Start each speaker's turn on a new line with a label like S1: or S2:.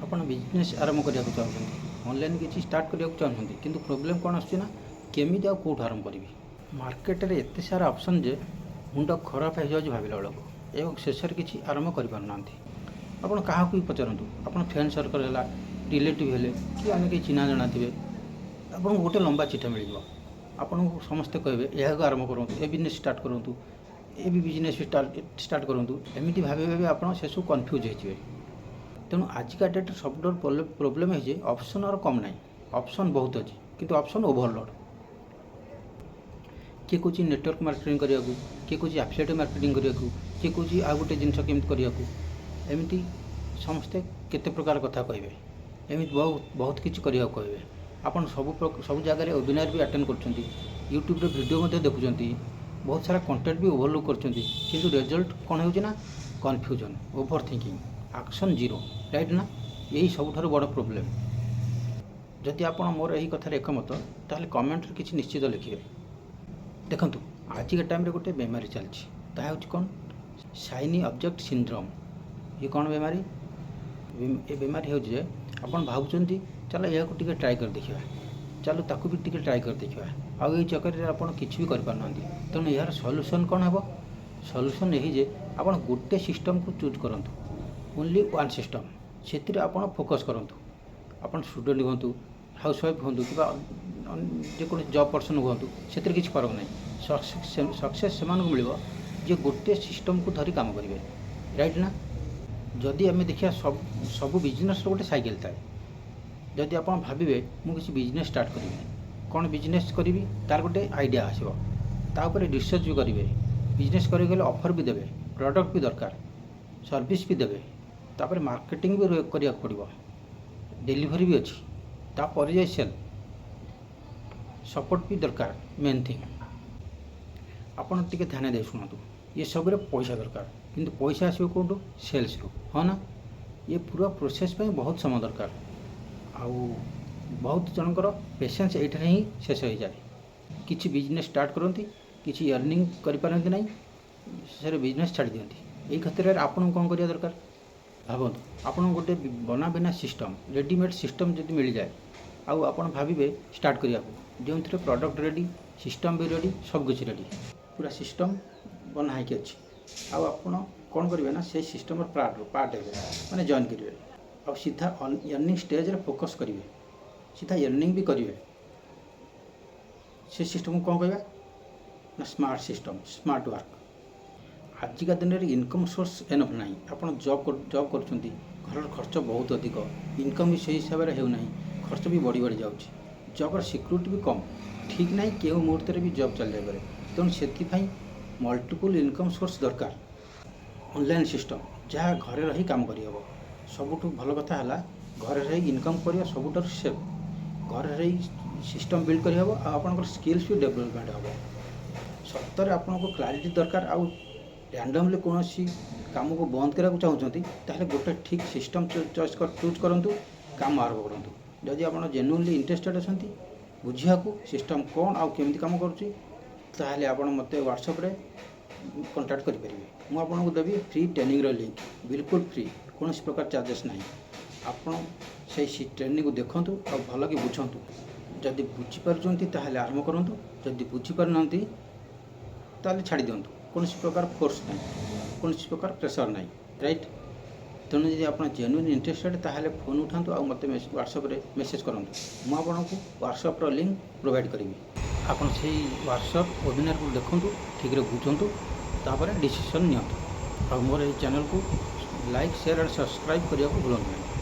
S1: ଆପଣ ବିଜନେସ୍ ଆରମ୍ଭ କରିବାକୁ ଚାହୁଁଛନ୍ତି, ଅନଲାଇନ୍ କିଛି ଷ୍ଟାର୍ଟ କରିବାକୁ ଚାହୁଁଛନ୍ତି, କିନ୍ତୁ ପ୍ରୋବ୍ଲେମ୍ କ'ଣ ଆସୁଛି ନା କେମିତି ଆଉ କେଉଁଠୁ ଆରମ୍ଭ କରିବି? ମାର୍କେଟରେ ଏତେ ସାରା ଅପସନ୍ ଯେ ମୁଣ୍ଡ ଖରାପ ହେଇଯାଉଛି ଭାବିଲା ବେଳକୁ ଏବଂ ଶେଷରେ କିଛି ଆରମ୍ଭ କରିପାରୁନାହାନ୍ତି। ଆପଣ କାହାକୁ ବି ପଚାରନ୍ତୁ, ଆପଣ ଫ୍ରେଣ୍ଡ ସର୍କଲ୍ ହେଲା, ରିଲେଟିଭ୍ ହେଲେ କି ଅନ୍ୟ କେହି ଚିହ୍ନା ଜଣା ଥିବେ, ଆପଣଙ୍କୁ ଗୋଟେ ଲମ୍ବା ଚିଠା ମିଳିଯିବ। ଆପଣଙ୍କୁ ସମସ୍ତେ କହିବେ, ଏହାକୁ ଆରମ୍ଭ କରନ୍ତୁ, ଏ ବିଜନେସ୍ ଷ୍ଟାର୍ଟ କରନ୍ତୁ, ଏ ବି ବିଜନେସ୍ ଷ୍ଟାର୍ଟ କରନ୍ତୁ। ଏମିତି ଭାବି ଭାବି ଆପଣ ସେସବୁ କନଫ୍ୟୁଜ୍ ହେଇଯିବେ। ତେଣୁ ଆଜିକା ଡେଟ୍ରେ ସବୁଠାରୁ ପ୍ରୋବ୍ଲେମ୍ ହେଇଛି, ଅପସନ୍ର କମ୍ ନାହିଁ, ଅପସନ୍ ବହୁତ ଅଛି, କିନ୍ତୁ ଅପସନ୍ ଓଭରଲୋଡ଼। କିଏ କହୁଛି ନେଟୱାର୍କ ମାର୍କେଟିଂ କରିବାକୁ, କିଏ କହୁଛି ଆଫିଲିଏଟ୍ ମାର୍କେଟିଂ କରିବାକୁ, କିଏ କହୁଛି ଆଉ ଗୋଟେ ଜିନିଷ କେମିତି କରିବାକୁ। ଏମିତି ସମସ୍ତେ କେତେ ପ୍ରକାର କଥା କହିବେ। ଏମିତି ବହୁତ ବହୁତ କିଛି କରିବାକୁ କହିବେ। ଆପଣ ସବୁ ସବୁ ଜାଗାରେ ୱେବିନାର ବି ଆଟେଣ୍ଡ କରୁଛନ୍ତି, ୟୁଟ୍ୟୁବରେ ଭିଡ଼ିଓ ମଧ୍ୟ ଦେଖୁଛନ୍ତି, ବହୁତ ସାରା କଣ୍ଟେଣ୍ଟ ବି ଓଭରଲୁକ୍ କରୁଛନ୍ତି, କିନ୍ତୁ ରେଜଲ୍ଟ କ'ଣ ହେଉଛି ନା confusion, over thinking, action zero, right ନା? ଏଇ ସବୁଠାରୁ ବଡ଼ ପ୍ରୋବ୍ଲେମ୍। ଯଦି ଆପଣ ମୋର ଏହି କଥାରେ ଏକମତ, ତାହେଲେ କମେଣ୍ଟରେ କିଛି ନିଶ୍ଚିତ ଲେଖିବେ। ଦେଖନ୍ତୁ, ଆଜିକା ଟାଇମ୍ରେ ଗୋଟେ ବେମାରୀ ଚାଲିଛି। ତାହା ହେଉଛି କ'ଣ? Saini object syndrome. ଇଏ କ'ଣ ବେମାରୀ? ଏ ବେମାରୀ ହେଉଛି ଯେ ଆପଣ ଭାବୁଛନ୍ତି, ଚାଲ ଏହାକୁ ଟିକେ ଟ୍ରାଏ କରି ଦେଖିବା, ଚାଲ ତାକୁ ବି ଟିକେ ଟ୍ରାଏ କରି ଦେଖିବା, ଆଉ ଏଇ ଚକରରେ ଆପଣ କିଛି ବି କରିପାରୁନାହାନ୍ତି। ତେଣୁ ଏହାର ସଲ୍ୟୁସନ୍ କ'ଣ ହେବ? ସଲ୍ୟୁସନ୍ ଏହି ଯେ ଆପଣ ଗୋଟେ ସିଷ୍ଟମ୍କୁ ଚୁଜ୍ କରନ୍ତୁ, ଓନ୍ଲି ୱାନ୍ ସିଷ୍ଟମ୍। ସେଥିରେ ଆପଣ ଫୋକସ୍ କରନ୍ତୁ। ଆପଣ ଷ୍ଟୁଡ଼େଣ୍ଟ ହୁଅନ୍ତୁ, ହାଉସ୍ ୱାଇଫ୍ ହୁଅନ୍ତୁ କିମ୍ବା ଯେକୌଣସି ଜବ୍ ପର୍ସନ୍ ହୁଅନ୍ତୁ, ସେଥିରେ କିଛି ଫରକ ନାହିଁ। ସକ୍ସେସ୍ ସେମାନଙ୍କୁ ମିଳିବ ଯିଏ ଗୋଟେ ସିଷ୍ଟମ୍କୁ ଧରି କାମ କରିବେ, ରାଇଟ୍ ନା? ଯଦି ଆମେ ଦେଖିବା, ସବୁ ସବୁ ବିଜନେସ୍ର ଗୋଟେ ସାଇକେଲ୍ ଥାଏ। ଯଦି ଆପଣ ଭାବିବେ, ମୁଁ କିଛି ବିଜନେସ୍ ଷ୍ଟାର୍ଟ କରିବି, କ'ଣ ବିଜନେସ୍ କରିବି, ତାର ଗୋଟେ ଆଇଡ଼ିଆ ଆସିବ, ତା ଉପରେ ରିସର୍ଚ୍ଚ ବି କରିବେ। ବିଜନେସ୍ କରିବାକୁ ଗଲେ ଅଫର୍ ବି ଦେବେ, ପ୍ରଡ଼କ୍ଟ ବି ଦରକାର, ସର୍ଭିସ୍ ବି ଦେବେ, ତାପରେ ମାର୍କେଟିଂ ବି କରିବାକୁ ପଡ଼ିବ, ଡେଲିଭରି ବି ଅଛି, ତାପରେ ଯାଇ ସେଲ୍ ସପୋର୍ଟ ବି ଦରକାର। ମେନ୍ ଥିଙ୍ଗ, ଆପଣ ଟିକେ ଧ୍ୟାନ ଦେଇ ଶୁଣନ୍ତୁ। ଏସବୁରେ ପଇସା ଦରକାର, କିନ୍ତୁ ପଇସା ଆସିବ କେଉଁଠୁ? ସେଲ୍ସରୁ, ହଁ ନା? ଏ ପୁରା ପ୍ରୋସେସ୍ ପାଇଁ ବହୁତ ସମୟ ଦରକାର ଆଉ ବହୁତ ଜଣଙ୍କର ପେସେନ୍ସ ଏଇଠାରେ ହିଁ ଶେଷ ହେଇଯାଏ। କିଛି ବିଜନେସ୍ ଷ୍ଟାର୍ଟ କରନ୍ତି, କିଛି ଅର୍ଣ୍ଣିଂ କରିପାରନ୍ତି ନାହିଁ, ଶେଷରେ ବିଜନେସ୍ ଛାଡ଼ି ଦିଅନ୍ତି। ଏଇ କ୍ଷେତ୍ରରେ ଆପଣଙ୍କୁ କ'ଣ କରିବା ଦରକାର ଭାବନ୍ତୁ। ଆପଣଙ୍କୁ ଗୋଟେ ବନା ବିନା ସିଷ୍ଟମ୍, ରେଡ଼ିମେଡ଼୍ ସିଷ୍ଟମ୍ ଯଦି ମିଳିଯାଏ ଆଉ ଆପଣ ଭାବିବେ ଷ୍ଟାର୍ଟ କରିବାକୁ, ଯେଉଁଥିରେ ପ୍ରଡ଼କ୍ଟ ରେଡ଼ି, ସିଷ୍ଟମ୍ ବି ରେଡ଼ି, ସବୁକିଛି ରେଡ଼ି, ପୁରା ସିଷ୍ଟମ୍ ବନା ହେଇକି ଅଛି, ଆଉ ଆପଣ କ'ଣ କରିବେ ନା ସେଇ ସିଷ୍ଟମ୍ର ପାର୍ଟ ପାର୍ଟ ହେବେ, ମାନେ ଜଏନ୍ କରିବେ ଆଉ ସିଧା ଅର୍ଣ୍ଣିଂ ଷ୍ଟେଜ୍ରେ ଫୋକସ୍ କରିବେ, ସିଧା ଅର୍ଣ୍ଣିଂ ବି କରିବେ। ସେ ସିଷ୍ଟମ୍କୁ କ'ଣ କହିବା ନା ସ୍ମାର୍ଟ ସିଷ୍ଟମ୍, ସ୍ମାର୍ଟ ୱାର୍କ। ଆଜିକା ଦିନରେ ଇନକମ୍ ସୋର୍ସ ଏନଫ୍ ନାହିଁ। ଆପଣ ଜବ୍ କରୁଛନ୍ତି, ଘରର ଖର୍ଚ୍ଚ ବହୁତ ଅଧିକ, ଇନକମ୍ ବି ସେଇ ହିସାବରେ ହେଉନାହିଁ, ଖର୍ଚ୍ଚ ବି ବଢ଼ି ବଢ଼ି ଯାଉଛି, ଜବ୍ର ସିକ୍ୟୁରିଟି ବି କମ୍, ଠିକ୍ ନାହିଁ, କେଉଁ ମୁହୂର୍ତ୍ତରେ ବି ଜବ୍ ଚାଲିଯାଇପାରେ। ତେଣୁ ସେଥିପାଇଁ ମଲ୍ଟିପୁଲ୍ ଇନକମ୍ ସୋର୍ସ ଦରକାର। ଅନଲାଇନ୍ ସିଷ୍ଟମ୍ ଯାହା ଘରେ ରହି କାମ କରିହେବ। ସବୁଠୁ ଭଲ କଥା ହେଲା, ଘରେ ରହି ଇନକମ୍ କରିବା ସବୁଠାରୁ ସେଫ୍। ଘରେ ରହି ସିଷ୍ଟମ୍ ବିଲ୍ଡ କରିହେବ ଆଉ ଆପଣଙ୍କର ସ୍କିଲ୍ସ ବି ଡେଭଲପମେଣ୍ଟ ହେବ। ସତରେ ଆପଣଙ୍କୁ କ୍ଲାରିଟି ଦରକାର ଆଉ ର୍ୟାଣ୍ଡମଲି କୌଣସି କାମକୁ ବନ୍ଦ କରିବାକୁ ଚାହୁଁଛନ୍ତି, ତାହେଲେ ଗୋଟେ ଠିକ୍ ସିଷ୍ଟମ୍ ଚଏସ୍ ଚୁଜ୍ କରନ୍ତୁ, କାମ ଆରମ୍ଭ କରନ୍ତୁ। ଯଦି ଆପଣ ଜେନ୍ୟୁନଲି ଇଣ୍ଟରେଷ୍ଟେଡ଼ ଅଛନ୍ତି ବୁଝିବାକୁ ସିଷ୍ଟମ୍ କ'ଣ ଆଉ କେମିତି କାମ କରୁଛି, ତାହେଲେ ଆପଣ ମୋତେ ହ୍ୱାଟ୍ସଆପ୍ରେ କଣ୍ଟାକ୍ଟ କରିପାରିବେ। ମୁଁ ଆପଣଙ୍କୁ ଦେବି ଫ୍ରି ଟ୍ରେନିଂର ଲିଙ୍କ୍, ବିଲକୁଲ ଫ୍ରି, କୌଣସି ପ୍ରକାର ଚାର୍ଜେସ୍ ନାହିଁ। ଆପଣ ସେଇ ଟ୍ରେନିଂକୁ ଦେଖନ୍ତୁ ଆଉ ଭଲକି ବୁଝନ୍ତୁ। ଯଦି ବୁଝିପାରୁଛନ୍ତି, ତାହେଲେ ଆରମ୍ଭ କରନ୍ତୁ। ଯଦି ବୁଝିପାରୁନାହାନ୍ତି, ତାହେଲେ ଛାଡ଼ି ଦିଅନ୍ତୁ। କୌଣସି ପ୍ରକାର ଫୋର୍ସ ନାହିଁ, କୌଣସି ପ୍ରକାର ପ୍ରେସର୍ ନାହିଁ, ରାଇଟ୍? ତେଣୁ ଯଦି ଆପଣ ଜେନ୍ୟୁନ୍ ଇଣ୍ଟରେଷ୍ଟେଡ଼, ତାହେଲେ ଫୋନ୍ ଉଠାନ୍ତୁ ଆଉ ମୋତେ ହ୍ୱାଟ୍ସଆପ୍ରେ ମେସେଜ୍ କରନ୍ତୁ। ମୁଁ ଆପଣଙ୍କୁ ହ୍ୱାଟ୍ସଆପ୍ର ଲିଙ୍କ୍ ପ୍ରୋଭାଇଡ଼ କରିବି। ଆପଣ ସେଇ ହ୍ୱାଟ୍ସଆପ୍ ୱେବିନାରକୁ ଦେଖନ୍ତୁ, ଠିକ୍ରେ ବୁଝନ୍ତୁ, ତାପରେ ଡିସିସନ୍ ନିଅନ୍ତୁ। ଆଉ ମୋର ଏହି ଚ୍ୟାନେଲକୁ ଲାଇକ୍, ସେୟାର ଆଣ୍ଡ ସବସ୍କ୍ରାଇବ୍ କରିବାକୁ ଭୁଲନ୍ତୁ ନାହିଁ।